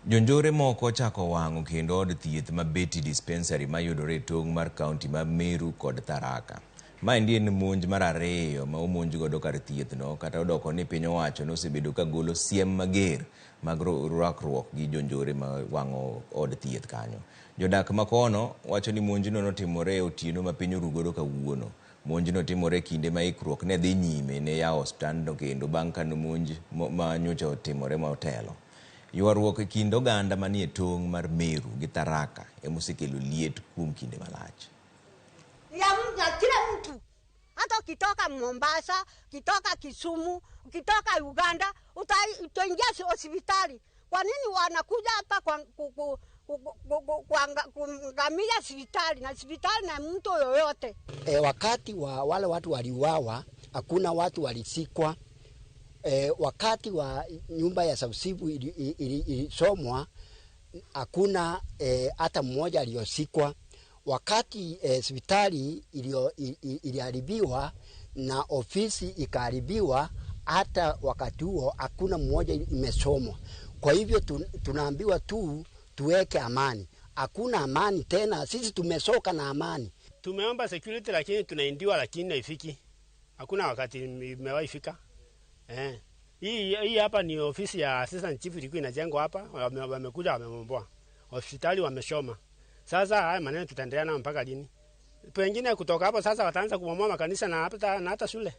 Jonjore moko ochako wang'o kendo od thieth ma Beti Dispensary mayudore e tong' mar kaunti ma Meru kod Tharaka. Maendi en monj mar ariyo ma omonj godo kar thieth no kata odoko ni piny owacho nosebedo ka golo siem mager mag rwakruok gi jonjore ma wang'o od thieth kanyo. Jodak ma kono wacho ni monjno notimore e otieno ma piny oru godo kawuono. Monjno timore e kinde ma ikruok ne dhi nyime ne yawo osiptandno kendo bang' ka monj ma nyocha otimore motelo. Ywaruok e kind oganda manie tong' mar Meru gi Tharaka emosekelo liet kuom kinde malach. Ya kila mtu hata ukitoka Mombasa, ukitoka Kisumu, ukitoka Uganda utaingia hospitali. Kwa nini wanakuja hapa kuangamia hospitali na hospitali na mtu yoyote? Wakati wa wale watu waliuawa, hakuna watu walisikwa. Wakati wa nyumba ya Sausibu ilisomwa, hakuna hata mmoja aliyosikwa. Wakati hospitali iliharibiwa na ofisi ikaharibiwa, hata wakati huo hakuna mmoja imesomwa. Kwa hivyo tunaambiwa tu tuweke amani. Hakuna amani tena, sisi tumesoka na amani. Tumeomba security lakini tunaindiwa, lakini haifiki. Hakuna wakati imewahi fika. Hii hapa ni ofisi ya assistant chief ilikuwa inajengwa hapa, wamekuja wamembomoa. Hospitali wameshoma. Sasa haya maneno tutaendelea nayo mpaka lini? Pengine kutoka hapo sasa wataanza kubomoa makanisa na hata shule.